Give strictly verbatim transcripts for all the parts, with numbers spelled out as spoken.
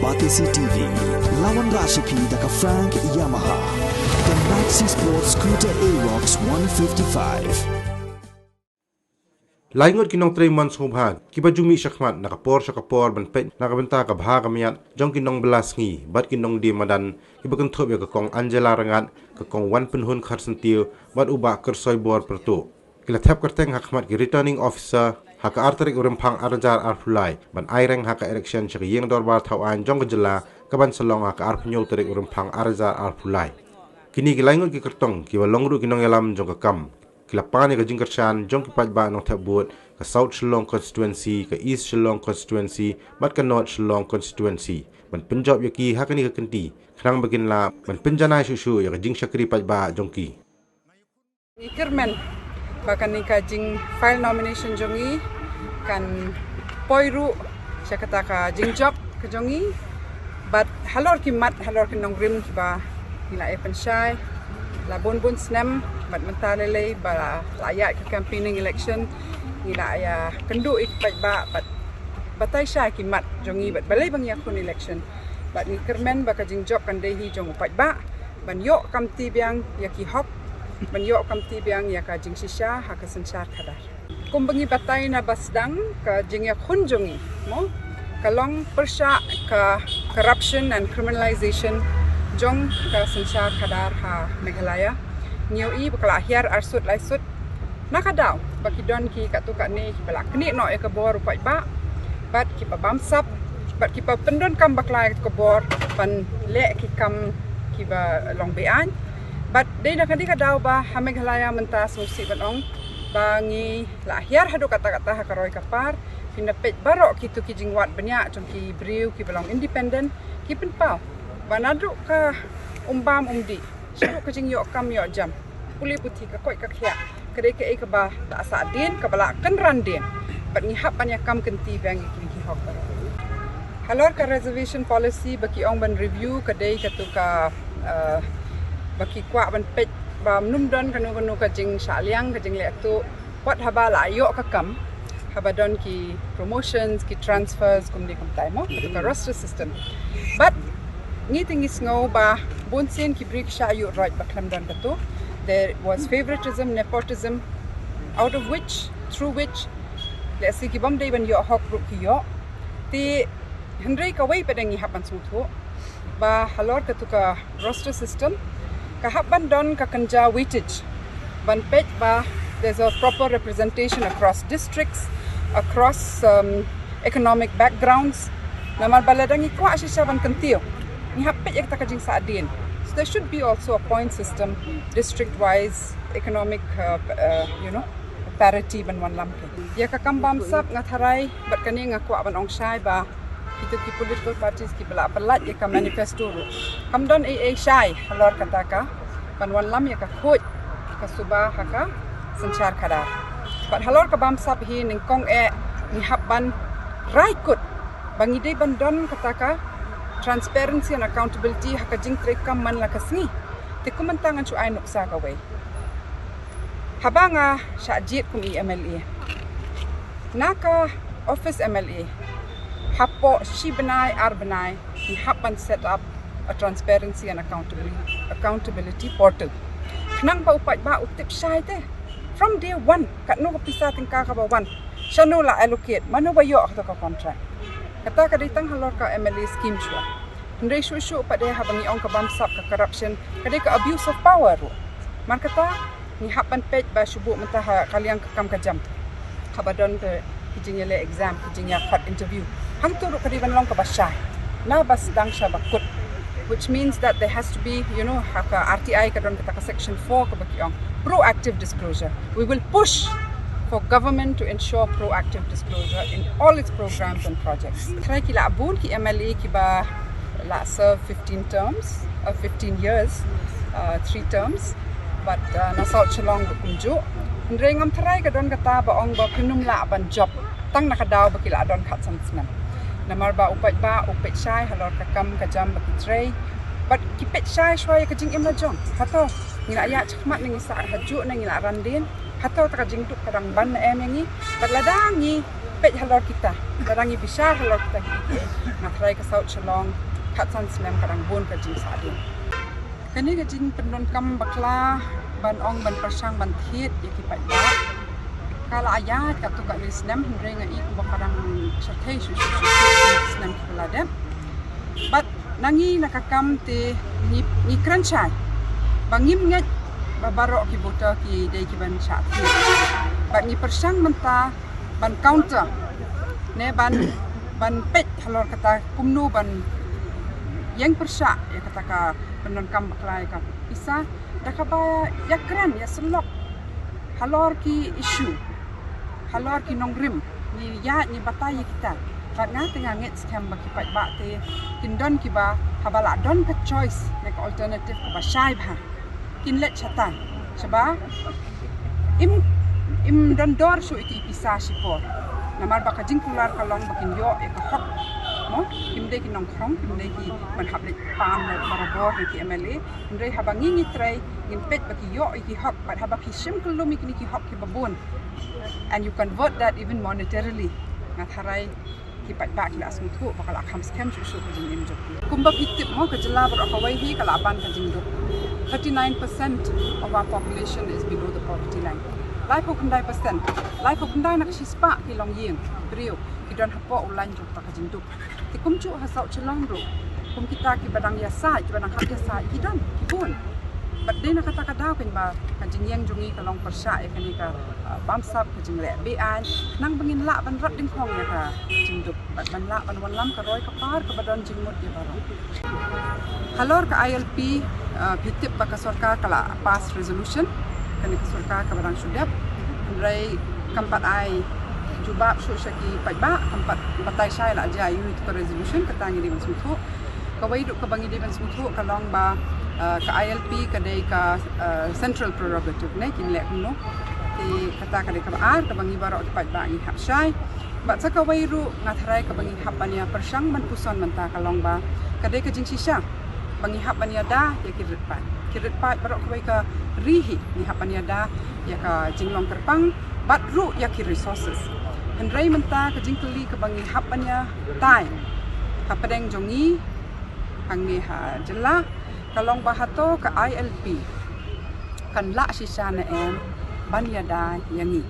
Batesi T V, lawan Rashipi da ka Frank Yamaha. The Maxi Sport Scooter Aerox one fifty-five. Lai ngut ki nongtrei mon sngewbha kiba ju mih shakhmat na ka por sha ka por ban peit na ka bynta ka bha ka miat jong ki nongbylla sngi bad ki nongdie madan kiba kynthup ïa ka Kong Angela Rangad, ka Kong Wanpynhun Kharsyntiew bad u Bah Kyrsoibor Pyrtuh. Ki la thep kyrteng ha khmat ki Returning Officer ha ka ar tarik u Rymphang ar hajar arphew lai ban ai reng ha ka election sha ka ïing dorbar thaw aiñ jong ka jylla kaban sa long ha ka arphew hynñiew tarik u Rymphang ar hajar arphew lai. Kine ki lai ngut ki kyrtong kiba long ruh ki nongïalam jong ka kam ki la pan ïa ka jingkyrshan jong ki paidbah nongthep vote ka South Shillong Constituency, ka East Shillong Constituency bad ka North Shillong Constituency ban pynjop ïa ki ha kane ka kynti khnang ba kin lah ban pynjanai shuh shuh ïa ka jingshakri paidbah jong ki. Ngi kyrmen ba kane ka jing file nomination jong ngi kan poi ruh sha kata ka jingjop ka jong ngi. Bad halor ki mat, halor ki nongrim kiba ngi la ïa pynshai la bun bun snem, bad mynta lei lei ba la ïaid ka campaigning election ngi la ïa kynduh ïa ki paidbah bad batai shai ki mat jong ngi bad balei ba ngi ïakhun election. Bad ngi kyrmen ba ka jingjop kan dei hi jong u paidbah ban ïoh kamti biang ïa ki hok, ban ïoh kamti biang ïa ka jingshisha ha ka synshar khadar. Kumba ngi batai na ba sdang, ka jingïakhun jong ngi, mo, ka long pyrshah ka corruption and criminalization jong ka synshar khadar ha Meghalaya. Ngi ïohi ba ka la hiar arsut laisut na ka daw ba ki don ki katto katne kiba la knieh noh ïa ka bor u paidbah bad kiba bamsap bad kiba pyndonkam bakla ïa ka bor ban leh ki kam kiba long beaiñ. Bad dei na kane ka daw ba ha Meghalaya mynta sngewsih ban ong ba ngi la hiar haduh katta katta ha ka roi ka par, phin da peit baroh kito ki jingwad bniah jong ki briew kiba long independent ki pynpaw ba naduh ka um bam um dih sha ruh ka jingïoh kam ïoh jam, pule puthi, ka koit ka khiah, ka dei kaei kaba la sahdien, kaba la kynran dien. Bad ngi hap ban ïa kam kynti biang ïa kine ki hok. Halor ka reservation policy ba ki ong ban review, ka dei kato ka, eh, ba ki kwah ban peit ba ym don kano kano ka jingshah liang, ka jingleh tuh, wat haba la ïoh ka kam, haba don ki promotions, ki transfers, kumne kumtai, mo, ka roster system. But ngi te ngi sngew ba bun sien ki briew ki shah ïuh roit ba khlem don kato. There was favoritism, nepotism, out of which, through which, lehse ki bym dei ban ïoh hok ruh ki ïoh. Te hynrei kawei pat ngi hap ban sngewthuh ba halor kato ka roster system, ka hap ban don ka kynja weightage ban peit ba there's a proper representation across districts, across, um, economic backgrounds. Namar ba lada ngi kwah shisha ban kyntiew, ngi hap peit ïa kata ka jingsahdien. So there should be also a point system, district wise, economic, uh, uh, you know, parity ban wanlam. Ïa ka kam bamsap, nga tharai bad kane nga kwah ban ong shai ba kito ki political parties kiba la pyllait ïa ka manifesto ruh, kam don ei ei shai halor kata ka ban wanlam ïa ka khuid ka suba ha ka synshar khadar. Bad halor ka bamsap hi nyngkong eh ngi hap ban rai kut ba ngi dei ban don kata ka transparency and accountability ha ka jingtrei kam man la ka sngi. Te kumta ngan shu ai nuksa kawei. Haba nga shah jied kum i M L A, na ka office M L A, hapoh shi bnai ar bnai ngi hap ban set up a transparency and accountability, accountability portal. Khnang ba u paidbah u tip shai te from day one, katno ka pisa tyngka kaba wan, shano la allocate, mano ba ïoh kato ka contract. Kata ka dei tang halor ka M L A scheme shuwa. Hynrei shuh shuh pat de haba ngi ong ka bamsap, ka corruption, ka dei ka abuse of power ruh. Mar kata ngi hap ban peit ba shu buh mynta ha ka liang ka kam ka jam. Haba don ka ki jingïaleh exam, ki jingïakhot interview, hangto ruh ka dei ban long kaba shai na ba sdang sha ba kut. Which means that there has to be, you know, ha ka R T I ka don kata ka section four kaba ki ong proactive disclosure. We will push for government to ensure proactive disclosure in all its programs and projects. Tharai ki la bun ki M L A kiba la serve fifteen terms, uh, fifteen years, uh, three terms, but, uh, na South Shillong ruh kumjuh. Hynrei ngam tharai ka don kata ba ong ba kin ym lah ban jop tang na ka daw ba ki la don khatsan snem. Namar ba u paidbah u peit shai halor ka kam ka jam ba ki trei. Bad ki peit shai shuwa ïa ka jingim la jong. Hato ngi la ïaid shakhmat ne ngi sah hajuh ne ngi la ran dien? Hato ta ka jingduk ka dang ban ne em ïa ngi? Bad lada ngi Peit halor kita, lada ngi bishar halor kita ki, nga tharai ka South Shillong, khatsan snem ka dang bun ka jingsahdien. Kane ka jingpyndonkam bakla ban ong ban pyrshang ban thied ïa ki paidbah, ka la ïaid katto katne snem, hynrei nga i kumba ka dang shyrkhei shuh shuh shuh shuh snem kiba la dep. Bad na ngi na ka kam te ngi, ngi kren shai ba ngim ngeit ba baroh ki voter ki dei ki ban shah thied. Bad ngi pyrshang mynta ban counter ne ban, ban peit halor kata kumno ban ïeng pyrshah ïa kata ka pyndonkam bakla ïa ka pisa da kaba ïakren ïasyllok halor ki issue, halor ki nongrim. Ngi ïaid ngi batai ïa kita. Bad nga te nga ngeit skhem ba ki paidbah te kin don kiba, haba la don ka choice ne ka alternative kaba shai bha, kin leit shata. Shaba im, im don dor shuh ïa ki pisa shipor. Namar ba ka jingkular ka long ba kin ïoh ïa ka hok. Mo, kim dei ki nongkhrong, kim dei ki ban hap leit pan barabor na ki M L A. Hynrei haba ngi ngi trei, ngin peit ba ki ïoh ïa ki hok, bad haba ki shim kyllum ïa kine ki hok kiba bun, and you convert that even monetarily, nga tharai ki paidbah ki la sngewthuh ba ka la kham skhem shuh shuh ka jingim jong ki. Kumba phi tip mo, ka jylla baroh kawei hi ka la ban ka jingduk. Thirty-nine percent of our population is below the poverty line. Laiphew khyndai percent, laiphew khyndai na ka shispah ki longïing briew ki don hapoh u lain jong ka jingduk. Te kumjuh ha South Shillong ruh, kum kita kiba dang ïasaid, kiba dang hap ïasaid, ki don, ki bun. Bad dei na kata ka daw kein ba ka jingïeng jong ngi ka long pyrshah ïa kane ka, ah, bamsap, ka jingleh be-aiñ, khnang ba ngin lah ban rat dyngkhong ïa ka jingduk bad ban lah ban wanlam ka roi ka par kaba don jingmut ïa baroh. Halor ka I L P, ah, phi tip ba ka sorkar ka la pass resolution, kane ka sorkar kaba dang shu dep, hynrei kam pat ai jubab shuh sha ki paidbah, kam pat batai shai la jia aïu ïa ka resolution, kata ngi dei ban sngewthuh. Kawei ruh kaba ngi dei ban sngewthuh ka long ba, ah, ka I L P ka dei ka, ah, central prerogative ne, kin leh kumno. Te kata ka dei kaba ar kaba ngi baroh ki paidbah ngi hap shai. Bad sa kawei ruh nga tharai kaba ngi hap ban ïa pyrshang ban puson mynta ka long ba ka dei ka jingshisha ba ngi hap ban ïada ïa ki rit paid. Ki rit paid baroh kawei ka ri hi ngi hap ban ïada ïa ka jinglong kyrpang bad ruh ïa ki resources. Hynrei mynta ka jingkylli kaba ngi hap ban ïatai hapdeng jong ngi hangne ha jylla ka long ba hato ka I L P kan lah shisha ne em ban ïada ïa ngi.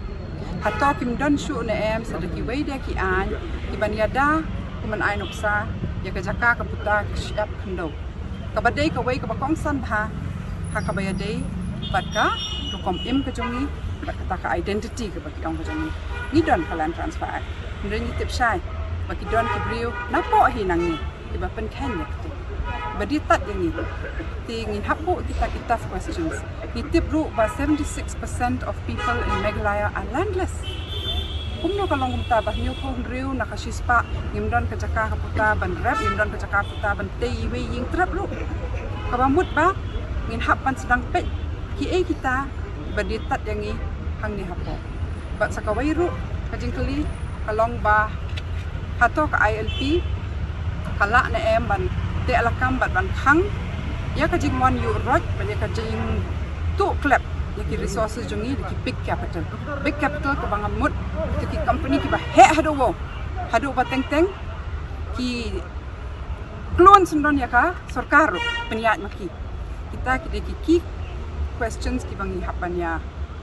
Hato kim don shuh ne em sa da kiwei de ki aiñ ki ban ïada, kum ban ai nuksa ïa ka jaka ka puta ka shyiap khyndew, kaba dei kawei kaba kongsan bha ha kaba ïadei bad ka rukom im ka jong ngi bad kata ka identity kaba ki ong ka jong ngi. Ngi don ka Land Transfer Act, hynrei ngi tip shai ba ki don ki briew napoh hi na ngi kiba pynkheiñ ïa kata, ba die tad ïa ngi. Te ngin hap buh kita ki tough questions. Ngi tip ruh ba seventy-six percent of people in Meghalaya are landless. Kumno ka long kumta ba hynñiewphew hynriew na ka shispah ngim don ka jaka ka puta ban rep, ngim don ka jaka puta ban tei iwei ïing trep ruh. Kaba mut ba ngin hap ban sdang peit kiei kita ba die tad ïa ngi hangne hapoh. Bad sa kawei ruh ka jingkylli ka long ba hato ka I L P ka lah ne em ban teh lakam bad ban khang ïa ka jingwan ïuh roi bad ïa ka jingtuh klep ïa ki resources jong ngi da ki big capital. Big capital kaba nga mut ïa ki company kiba heh haduh wow, haduh ba teng teng ki klun syndon ïa ka sorkar ruh pynïaid ma ki. Kita ki dei ki key questions kiba ngi hap ban ïa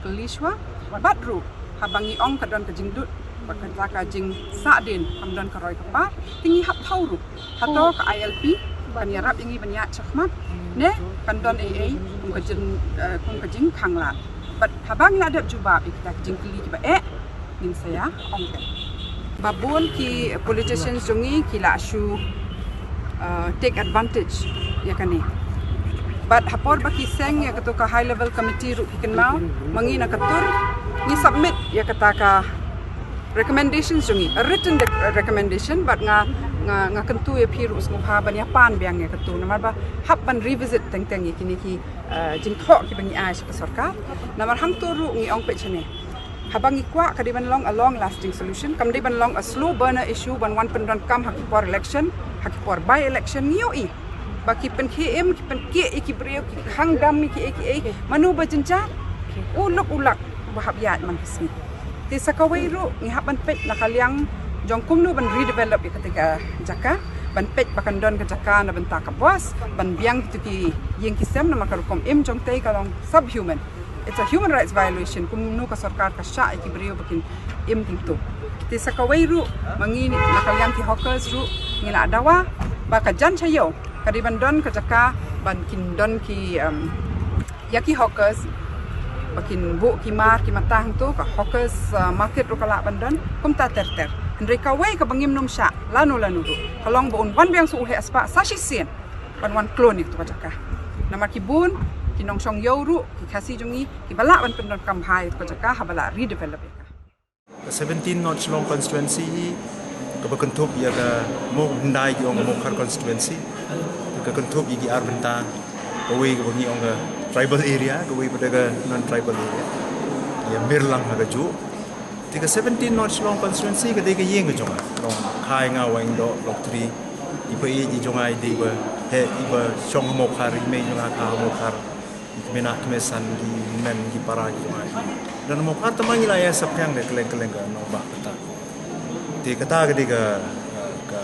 kylli shuwa. Bad ruh haba ngi ong ka don ka jingduk bad kata ka jingsahdien, kam don ka roi ka par, te ngi hap thaw ruh. Hato ka I L P kan ïarap ïa ngi ban ïaid shakhmat ne kan don ei ei kum ka jing, eh, kum ka jingkhang lad. Bad haba ngi la dep jubab ïa kita ki jingkylli kiba eh, ngin sa ïa ong. Ba bun ki politicians jong ngi ki la shu, uh, take advantage ïa kane. Bad ha por ba ki seng ïa kato ka high level committee ruh ki kynmaw, ma ngi na ka tur ngi submit ïa kata ka recommendations jong ngi, a written dec-, recommendation, bad nga, nga, nga kyntu ïa phi ruh sngewbha ban ïa pan biang ïa kato. Namar ba hap ban revisit teng teng ïa kine ki, uh, jingthoh kiba ngi ai sha ka sorkar. Namar hangto ruh ngi ong peit shane. Haba ngi kwah ka dei ban long a long lasting solution, kam dei ban long a slow burner issue ban wan pyndonkam ha ki por election, ha ki por by election, ngi ïohi ba ki pynkhie im, ki pynkhie ïa ki briew, ki khang dam ïa ki ei ki ei, mano ba jynjar, u lok u lak ba hap ïaid man ka sngi. Te sa kawei ruh ngi hap ban peit na ka liang jong kumno ban redevelop ïa kata ka jaka, ban peit ba kan don ka jaka na bynta ka bus, ban biang kito ki ïing ki sem namar ka rukom im jong te ka long subhuman. It's a human rights violation, kumno ka sorkar ka shah ïa ki briew ba kin im kumto. Te sa kawei ruh ma ngi na ka liang ki hawkers ruh ngi la dawa ba ka jan sha ïew ka dei ban don ka jaka ban kin don ki, um, ïa ki hawkers ba kin buh ki mar ki mata hangto, ka hawkers, uh, market ruh ka lah ban don kumta ter ter. Hynrei kawei kaba ngim nym shah lano lano ruh ka long ba un wan biang shuh u heh spah sa shisien ban wan klon ïa kata ka jaka. Namar ki bun ki nongshong ïew ruh, ki Khasi jong ngi, kiba lah ban pyndonkam bha ïa kata ka jaka haba la redevelop ïa ka. Ka seventeen North Shillong constituency hi kaba kynthup ïa ka Mo-, hyndai ki ong ka Mawkhar constituency. Ka kynthup ïa ki ar bynta, kawei kaba ngi ong ka tribal area, kawei pat ka non tribal area. Ïa Mirlang ha kajuh. Te ka seventeen North Shillong constituency ka dei ka ïing ka jong nga. Long Khai nga wa ing do Lok Tri. Iba i jong nga i dei ba he iba shong ha Mawkhar, i mei jong nga ka ha Mawkhar. Ki kmie na kmie san, ki men, ki para, ki jong nga. Don ha Mawkhar, tang ma ngi la ïa saphriang da kylleng kylleng ka nongbah kata. Te kata ka dei ka, ka,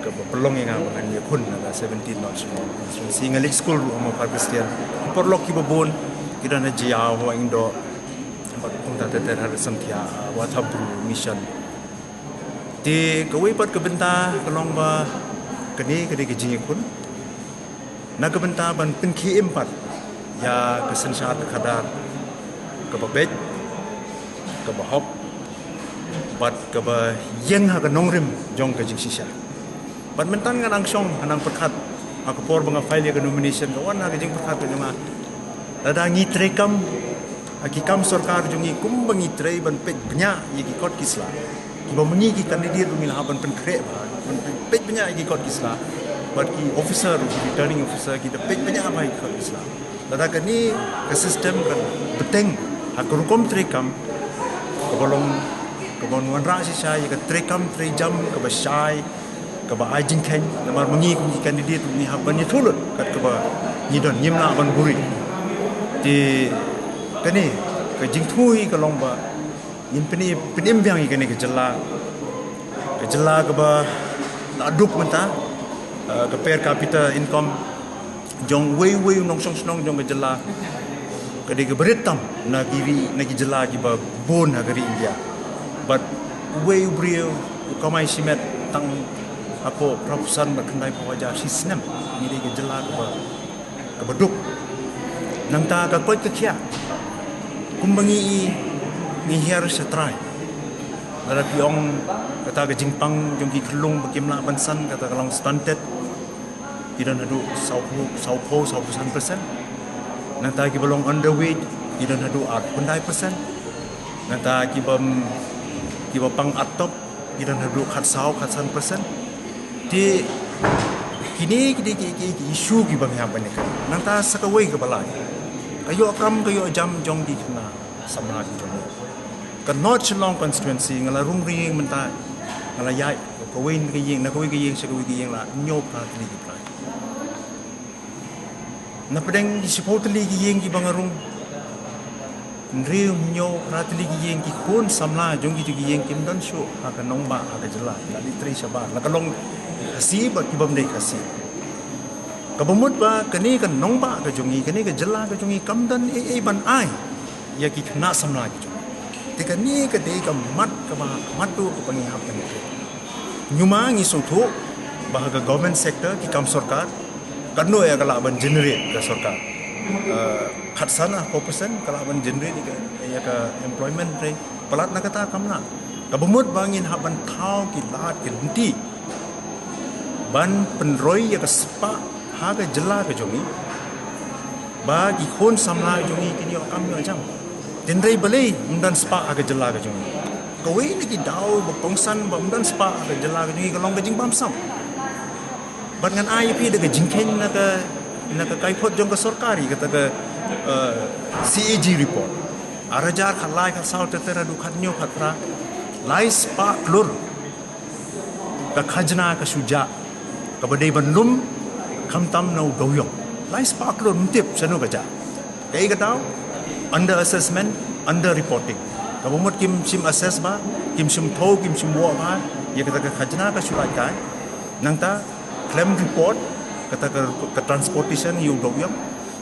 kaba pynlong ïa nga ba ngan ïakhun na ka seventeen North Shillong constituency. Nga leit skul ruh ha Mawkhar Christian. Paralok kiba bun ki don ha Jaïaw, ha Wahingdoh, bad kumta ter ter, ha Samthiah, Wahthapbru, Mission. Te kawei pat ka bynta ka long ba kane ka dei ka jingïakhun na ka bynta ban pynkhie im pat ïa ka synshar ka khadar kaba beit, kaba hok, bad kaba ïeng ha ka nongrim jong ka jingshisha. Bad mynta nga nang shong, nga nang pyrkhat ha ka por ba nga file ïa ka nomination, ka wan ha ka jingpyrkhat ka jong nga. Lada ngi treikam ha ki kam sorkar jong ngi kumba ngi trei ban peit bniah ïa ki kot ki sla. Kiba ma ngi ki candidate ruh ngi la hap ban pynkhreh bha, ban peit bniah ïa ki kot ki sla. Bad ki officer ruh, ki returning officer, ki da peit bniah bha ïa ki kot ki sla. Lada kane ka system kan bteng ha ka rukom treikam kaba long, kaba wanrah shisha ïa ka treikam treijam kaba shai, kaba ai jingkheiñ, namar ma ngi kum ki candidate ngi hap ban ïathuh lut kat kaba ngi don, ngim lah ban buhrieh. Te kane ka jingthuh hi ka long ba ngin pyni-, pynim biang ïa kane ka jylla, ka jylla kaba la duk mynta, eh, ka per capita income jong uwei uwei u nongshong shnong jong ka jylla ka dei kaba rit tam na ki ri, na ki jylla kiba bun ha ka ri India. Bad uwei u briew u kamai shimet tang hapoh phra phew san bad khyndai phew hajar shi snem. Ngi dei ka jylla kaba, kaba duk. Nangta ka koit ka khiah kumba ngi i, ngi hiar sha trai. Lada phi ong kata ka jingpang jong ki khyllung ba kim lah ban san, kata ka long stunted, ki don haduh saw phew, saw phew, saw phew san percent. Nangta kiba long underweight ki don haduh ar phew khyndai percent. Nangta kiba, kiba pang artop ki don haduh khatsaw, khatsan percent. Te kine ki dei ki, ki, ki issue kiba ngi hap ban ïakren. Nangta sa kawei kaba lai, ka ïoh kam ka ïoh jam jong ki khynnah samla ki jong ngi. Ka North Shillong constituency nga la rung ring mynta, nga la ïaid kawei ka ïing na kawei ka ïing sha kawei ka ïing la hynñiew phra tylli ki trai. Na pdeng ki shiphew tylli ki ïing kiba nga rung, hynriew hynñiew phra tylli ki ïing ki khun samla jong kito ki ïing kim don shuh ha ka nongbah ha ka jylla, la dei trei shabar, la ka long Khasi bad ki bym dei Khasi. Kaba mut ba kane ka nongbah ka jong ngi, kane ka jylla ka jong ngi kam don ei ei ban ai ïa ki khynnah samla ki jong ngi. Te kane ka dei ka mat kaba, ka mat duh kaba ngi hap ban ïa. Ñiuma ngi sngewthuh ba ha ka government sector, ki kam sorkar, katno ïa ka lah ban generate ka sorkar. Eh, khatsan ah four percent ka lah ban generate ïa ka, ïa ka employment rate. Palat na kata kam lah. Kaba mut ba ngin hap ban thaw ki lad ki lynti ban pynroi ïa ka spah ha ka jylla ka jong ngi, ba ki khun samla jong ngi kin ïoh kam ïoh jam. Hynrei balei ym don spah ha ka jylla ka jong ngi? Kawei na ki daw ba kongsan ba ym don spah ha ka jylla ka jong ngi ka long ka jingbamsap. Bad ngan ai ïa phi da ka jingkheiñ na ka, na ka kaiphod jong ka sorkar ïa kata ka, eh, C A G report. Ar hajar khatlai, khatsaw, ter ter haduh khathynñiew, khatphra, lai spah klur ka khajna ka shu jah kaba dei ban lum khamtam na u dewiong. Lai spah klur, ym tip shano ka jah. Kaei ka daw? Under assessment, under reporting. Kaba mut kim shym assess bha, kim shym thaw, kim shym wad bha ïa kata ka khajna ka shu lait kai. Nangta khlem report kata ka, ka transportation ïa u doh ïong.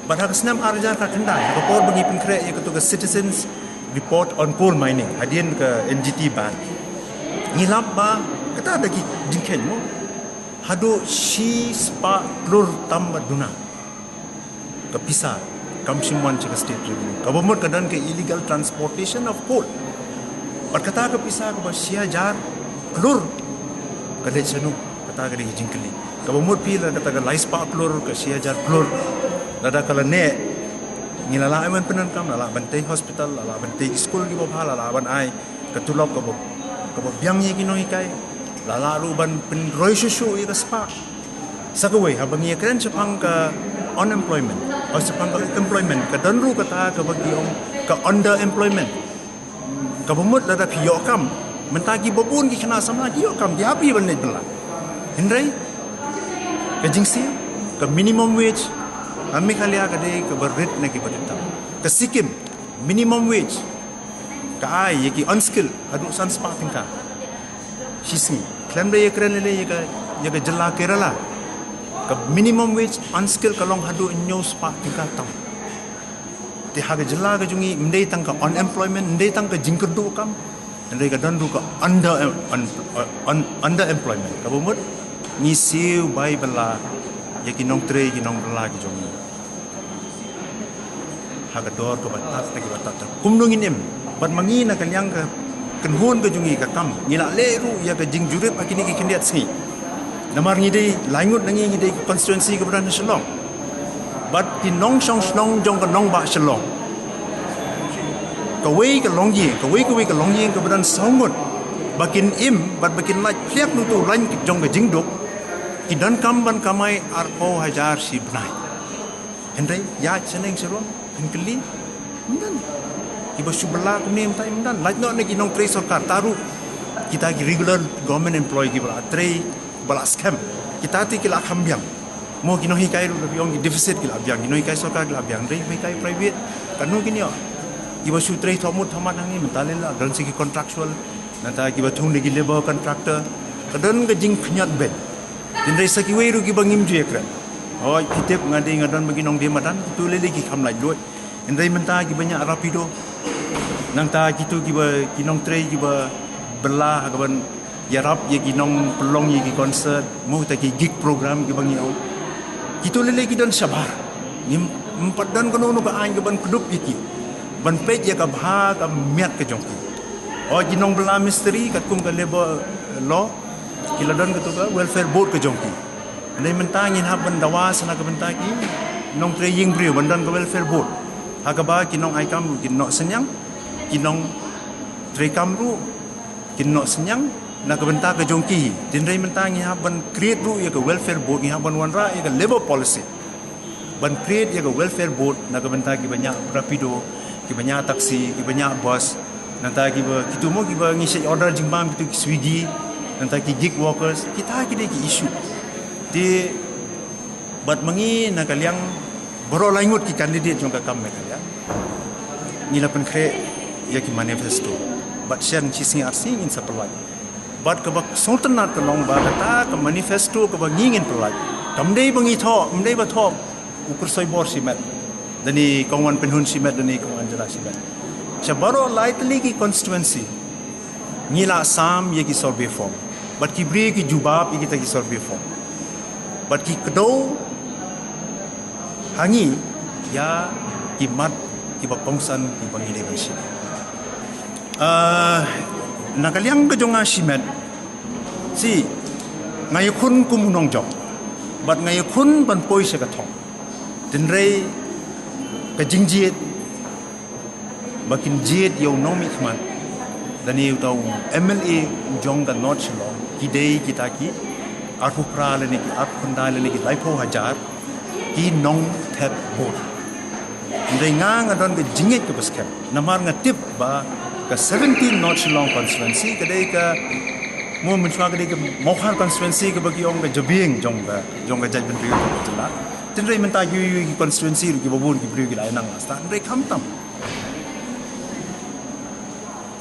Bad ha ka snem ar hajar khatkhyndai, ha ka por ba ngi pynkhreh ïa kata ka Citizens Report on Coal Mining hadien ka N G T ban, ngi lap ba kata da ki jingkheiñ mo, haduh shispah klur tam bad duna ka pisa kam shym wan sha ka state revenue. Kaba mut ka don ka illegal transportation of coal. Bad kata ka pisa kaba shi hajar klur ka leit shano? Kata ka dei ka jingkylli. Kaba mut phi la kata ka laispah klur, ka shi hajar klur, lada ka la neh, ngi la lah ai ban pyndonkam, la lah ban tei hospital, la lah ban tei ki skul kiba bha, la lah ban ai ka tulop kaba, kaba biang ïa ki nonghikai, la lah ruh ban pynroi shuh shuh ïa ka spah. Sa kawei, haba ngi ïakren shaphang ka unemployment, o shaphang ka employment, ka don ruh kata kaba ki ong ka underemployment. Kaba mut lada phi ïoh kam, mynta kiba bun ki khynnah samla ki ïoh kam, ki hap ban leit bylla. Hynrei ka jingsiew, ka minimum wage ha Meghalaya ka dei kaba rit na kiba rit tam. Ka Sikkim, minimum wage ka ai ïa ki unskilled haduh san spah tyngka shi sngi. Khlem da ïakren lei lei ïa ka, ïa ka jylla Kerala, ka minimum wage unskilled ka long haduh hynñiew spah tyngka tam. Te ha ka jylla ka jong ngi, ym dei tang ka unemployment, ym dei tang ka jingkyrduh kam, hynrei ka don ruh ka under, un-, un-, underemployment. Kaba mut ngi siew bai bylla ïa ki nongtrei, ki nongbylla ki jong ngi ha ka dor kaba tad na kiba tad. Kumno ngin im? Bad ma ngi na ka liang ka kynhun ka jong ngi ka KAM, ngi la leh ruh ïa ka jingjurip ha kine ki khyndiat sngi. Namar ngi dei, lai ngut na ngi, ngi dei ka constituency kaba don ha Shillong. Bad ki nongshong shnong jong ka nongbah Shillong, kawei ka longïing, kawei kawei ka longïing kaba don saw ngut, ba kin im bad ba kin lait phliak na uto u lain jong ka jingduk, ki donkam ban kamai arphew hajar shi bnai. Hynrei ïa shaneng sharum, phin kylli, ym don. Kiba shu bylla kumne mynta ym don. Lait noh na ki nongtrei sorkar, ta ruh kita ki regular government employee kiba la trei, ba la skhem, kita te ki la kham biang. Mo ki nonghikai ruh, da phi ong ki deficit ki la biang, ki nonghikai sorkar ki la biang, hynrei kiba hikai private, katno kin ïoh? Kiba shu trei thoh mut thoh mat hangne mynta lei la don sa ki contractual, nangta kiba thung da ki labour contractor, ka don ka jingpynïoh beiñ. Hynrei sa kiwei ruh kiba ngim ju ïakren. Hooid, phi tip nga dei, nga don ma ki nongdie madan, kito lei lei ki kham laitluid. Hynrei mynta kiba ñiah Rapido, nangta kito kiba, ki nongtrei kiba bylla ha kaban ïarap ïa ki nongpynlong ïa ki concert, mo kita ki gig program kiba ngi ong, kito lei lei ki don shabar. Ngim, ym pat don kano kano ka aiñ kaban kdup ïa ki ban peit ïa ka bha ka miat ka jong ki. O, ki nongbylla mistri katkum ka labour law, ki la don kato ka welfare board ka jong ki. Hynrei mynta ngin hap ban dawa sa na ka bynta ki nongtrei ïing briew ban don ka welfare board, ha kaba ki nongai kam ruh kin noh synñiang, ki nongtrei kam ruh kin noh synñiang na ka bynta ka jong ki. Hynrei mynta ngi hap ban create ruh ïa ka welfare board, ngi hap ban wanrah ïa ka labour policy ban create ïa ka welfare board na ka bynta kiba ñiah Rapido, kiba ñiah taxi, kiba ñiah bus, nangta kiba, kito mo kiba ngi shait order jingbam, kito ki Swiggy, nangta ki gig workers, kita ki dei ki issue. Te bad ma ngi na ka liang baroh lai ngut ki candidate jong ka KAM Meghalaya, ngi la pynkhreh ïa ki manifesto. Bad shen shi sngi ar sngi ngin sa pynlait. Bad kaba sngewtynnat ka long ba kata ka manifesto kaba ngi ngin pynlait, kam dei ba ngi thoh, ym dei ba thoh u Kyrsoibor shimet, da ni Kong Wanpynhun shimet, da ni Kong Angela shimet. Sha baroh lai tylli ki constituency ngi la sam ïa ki survey form, bad ki briew ki jubab ïa kita ki survey form, bad ki kdew ha ngi ïa ki mat kiba kongsan kiba ngi dei ban shim. Ah, na ka liang ka jong nga shimet, shi, nga ïakhun kum u nongjop, bad nga ïakhun ban poi sha ka thong. Hynrei ka jingjied ba kin jied ïa u nongmihkhmat, da ni uta u M L A u jong ka North Shillong, ki dei kita ki arphew phra lane ki arphew khyndai lane ki laiphew hajar ki nongthep vote. Hynrei nga, nga don ka jingngeit kaba skhem, namar nga tip ba ka seventeen North Shillong constituency ka dei ka, mo mynshuwa ka dei ka Mawkhar constituency kaba ki ong ka jabieng jong ka, jong ka jaitbynriew jong ka jylla. Hynrei mynta ïoh ïoh ki constituency ruh kiba bun ki briew ki la ïa nang la stad, hynrei khamtam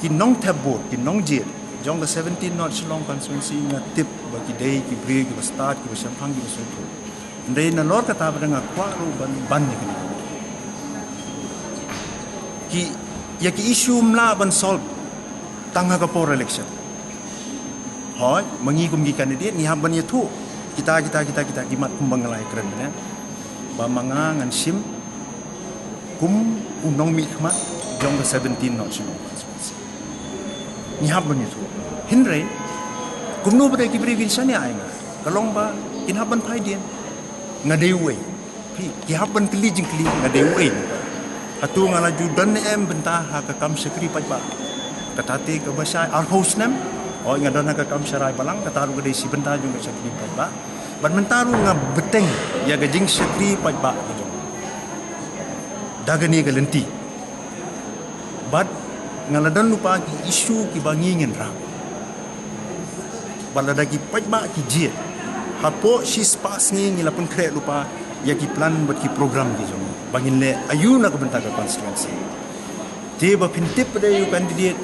Ki nongthep bor, ki nongjied jong ka seventeen North Shillong constituency, nga tip ba ki dei ki briew kiba stad, kiba shemphang, kiba sngewthuh. Hynrei nalor kata pat nga kwah ruh ban ban ïa kane. Ki, ïa ki issue ym lah ban solve tang ha ka por election. Hooid, ma ngi kum ki candidate ngi hap ban ïathuh kita, kita, kita, kita ki mat kumba nga la ïakren mynne, ba ma nga ngan shim kum u nongmihkhmat jong ka seventeen North Shillong constituency. Ngi hap ban ïathuh. Hynrei kumno pat de ki briew kin shaniah ïa nga? Ka long ba kin hap ban phai dien. Nga dei uei? Phi, ki hap ban kylli jingkylli, nga dei uei? Hato nga la ju don ne em bynta ha ka kam shakri paidbah? Kata te kaba shai arphew snem, hooid, nga don ha ka kam sharai balang, kata ruh ka dei shi bynta jong ka shakri paidbah. Bad mynta ruh nga bteng ïa ka jingshakri paidbah ka jong nga da kane ka lynti. Bad nga la don lypa ki issue kiba ngi ngin rah. Bad lada ki paidbah ki jied, hapoh shispah sngi ngi la pynkhreh lypa ïa ki plan bad ki program ki jong ngi ba ngin leh aïu na ka bynta ka constituency. Te ba phin tip pat de ïa u candidate,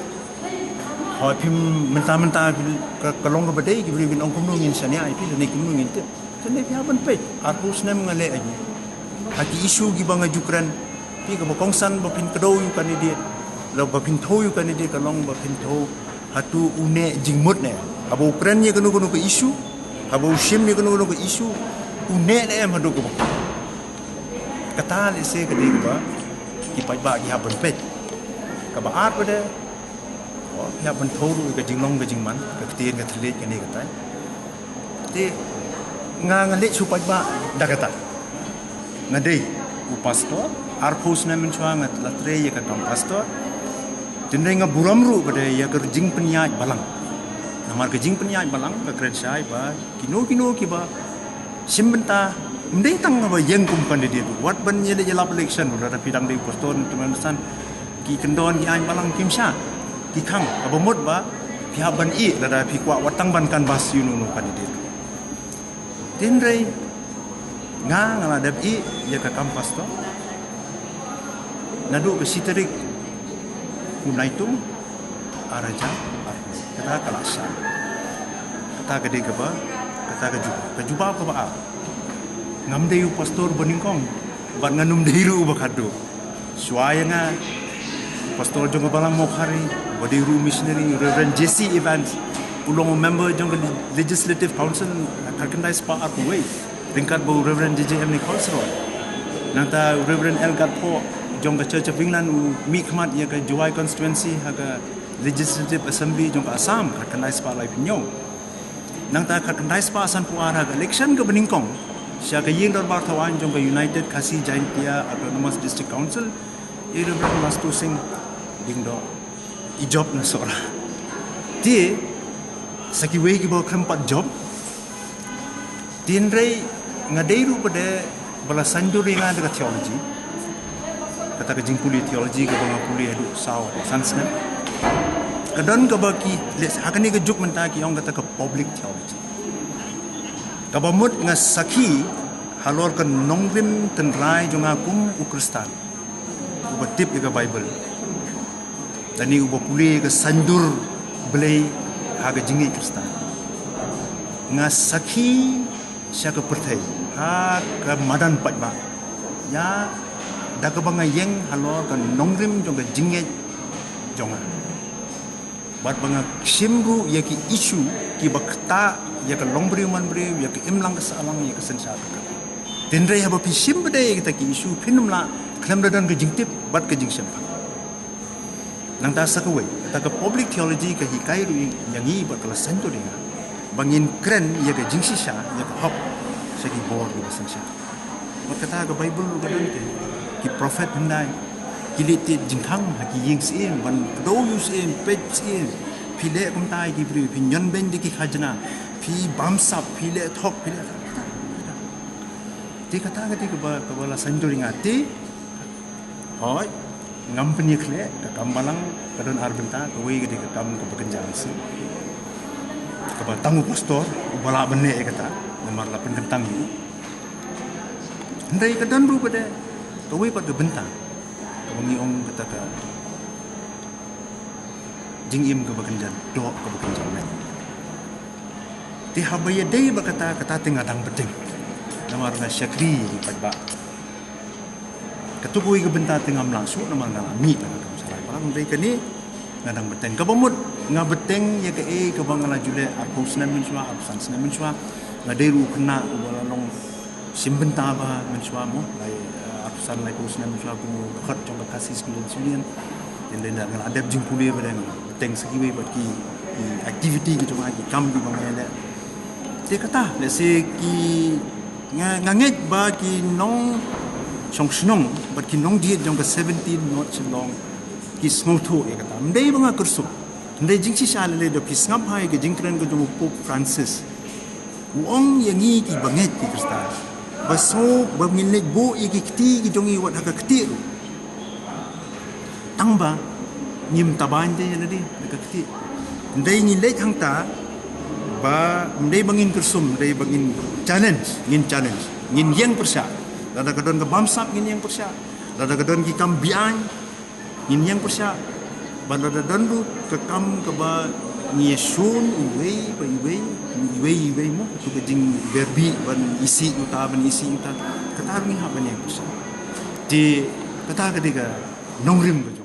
hooid, phim mynta mynta ka, ka long kaba dei ki briew kin ong kumno ngin shaniah ïa phi lane kumno ngin tip. Te ne phi hap ban peit arphew snem nga leh aïu ha ki issue kiba nga ju kren. Phi, kaba kongsan ba phin kdew ïa u candidate, la ba phin thew ïa u candidate ka long ba phin thew hato u neh jingmut ne em haba u kren ïa kano kano ka issue, haba u shim ïa kano kano ka issue, u neh ne em haduh kaba. Kata lehse ka dei kaba ki paidbah ki hap ban peit. Kaba ar pat de, oh, ki hap ban thew ruh ïa ka jinglong ka jingman, ka ktien ka thylliej kane katai. Te nga, nga leit sha u paidbah da kata. Nga dei u pastor, arphew snem mynshuwa nga la trei ïa ka kam pastor. Te hynrei nga burom ruh pat de ïa ka jingpynïaid balang. Namar ka jingpynïaid balang ka kren shai ba kino kino kiba shim bynta, ym dei tang ba ïeng kum candidate, wat ban ïaleh ïalap election, lada phi dang dei u pastor ne tymmen basan, ki kyndon ki aiñ balang kim shah, ki khang, kaba mut ba phi hap ban ïeh lada phi kwah wat tang ban canvass ïa uno uno u candidate. Te hynrei nga, nga la dep ïeh ïa ka kam pastor naduh ka shi tarik u Naitung ar hajar arphew. Kata ka la shai. Kata ka dei kaba, kata ka jubab, ka jubab kaba ar. Ngam dei u pastor ba nyngkong bad nga nym dei ruh uba khadduh. Shuwa ïa nga, pastor jong ka Balang Mawkhari, uba dei ruh u missionary, Reverend J C Evans, u long u member jong ka Legislative Council, khatkhyndai spah arphew wei, ryngkat bad u Reverend J J M Nichols ruh. Nangta u Reverend L Gatphoh jong ka Church of England, u mihkhmat ïa ka Jowai constituency ha ka Legislative Assembly jong ka Assam, khatkhyndai spah laiphew hynñiew. Nangta khatkhyndai spah sanphew ar ha ka election kaba nyngkong sha ka ïing dorbar thaw aiñ jong ka United Khasi Jaintia Autonomous District Council, i Reverend Mastu Singh Lyngdoh, i jop na Sohra. Te sa kiwei kiba khlem pat jop. Te hynrei nga dei ruh pat de ba la saiñdur ïa nga da ka theology. Kata ka jingpule theology kaba nga pule haduh saw san snem. Ka don kaba ki leh ha kane ka juk mynta ki ong kata ka public theology. Kaba mut nga sakhi halor ka nongrim tynrai jong nga kum u Khristan uba tip ïa ka Baibl lane uba pule ka saiñdur Blei ha ka jingngeit Khristan. Nga sakhi sha ka pyrthei ha ka madan paidbah ïa da kaba nga ïeng halor ka nongrim jong ka jingngeit jong nga. Bad ba nga shim ruh ïa ki issue kiba ktah ïa ka longbriew manbriew, ïa ka imlang ka sahlang, ïa ka synshar ka kyrhai. Te hynrei haba phi shim pat de ïa kita ki issue phin ym lah khlem da don ka jingtip bad ka jingshemphang. Nangta sa kawei, kata ka public theology ka hikai ruh ïa ngi bad ka la saiñdur ïa nga ba ngin kren ïa ka jingshisha, ïa ka hok sha ki bor kiba synshar. Bad kata ka Baibl ruh ka don te, ki prophet hyndai ki leit thied jingkhang ha ki ïing syiem ban kdew ïa u syiem, peit syiem. Phi leh kumta ïa ki briew, phi ñion beiñ da ki khajna, phi bamsap, phi leh thok, phi leh kata, kata, kata. Te kata ka dei kaba, kaba la saiñdur ïa nga te. Hooid, ngam pynïakhleh, ka kam balang ka don ar bynta, kawei ka dei ka kam kaba kynja mynsiem, kaba tang u pastor uba lah ban leh ïa kata, namar la pynkyntang ïa u. Hynrei ka don ruh pat de kawei pat ka bynta kaba ngi ong kata ka jingim kaba kynja doh, kaba kynja met. Te haba ïadei bad kata, kata te nga dang bteng. Namar nga shakri ïa ki paidbah. Katto katne ka bynta te ngam lah shuh namar nga la mih na ka kam sha Rai Balang, hynrei kane nga dang bteng. Kaba mut nga bteng ïa kaei kaba nga la ju leh arphew snem mynshuwa, arphew san snem mynshuwa. Nga dei ruh u khynnah uba la long shim bynta bha mynshuwa mo, lai, eh, arphew san, laiphew snem mynshuwa kum u dkhot jong ka Khasi Students Union. Te nga la dep jingpule bad nga la bteng sa kiwei pat ki, ki activity ki jong nga, ki kam kiba nga ïaleh. Te kata, lehse ki, nga, nga ngeit ba ki nongshong shnong bad ki nongjied jong ka seventeen North Shillong ki sngewthuh ïa kata. Ym dei ba nga kyrsum, hynrei jingshisha lei lei da phi sngap ha ïa ka jingkren ka jong u Pope Francis. U ong ïa ngi kiba ngeit ki Khristan ba sngew ba ngin leit buh ïa ki kti ki jong ngi wat ha ka ktieh ruh, tang ba ngim tabaiñ te ïa lade na ka ktieh. Hynrei ngi leit hangta ba ym dei ba ngin kyrsum, ym dei ba ngin challenge, ngin challenge, ngin ïeng pyrshah. Lada ka don ka bamsap ngin ïeng pyrshah, lada ka don ki kam beaiñ ngin ïeng pyrshah, bad lada don ruh ka kam kaba ngi ïashun iwei pa iwei, iwei iwei mo, tu ka jingberbih ban isih uta, ban isih uta, kata ruh ngi hap ban ïeng pyrshah. Te kata ka dei ka nongrim ka jong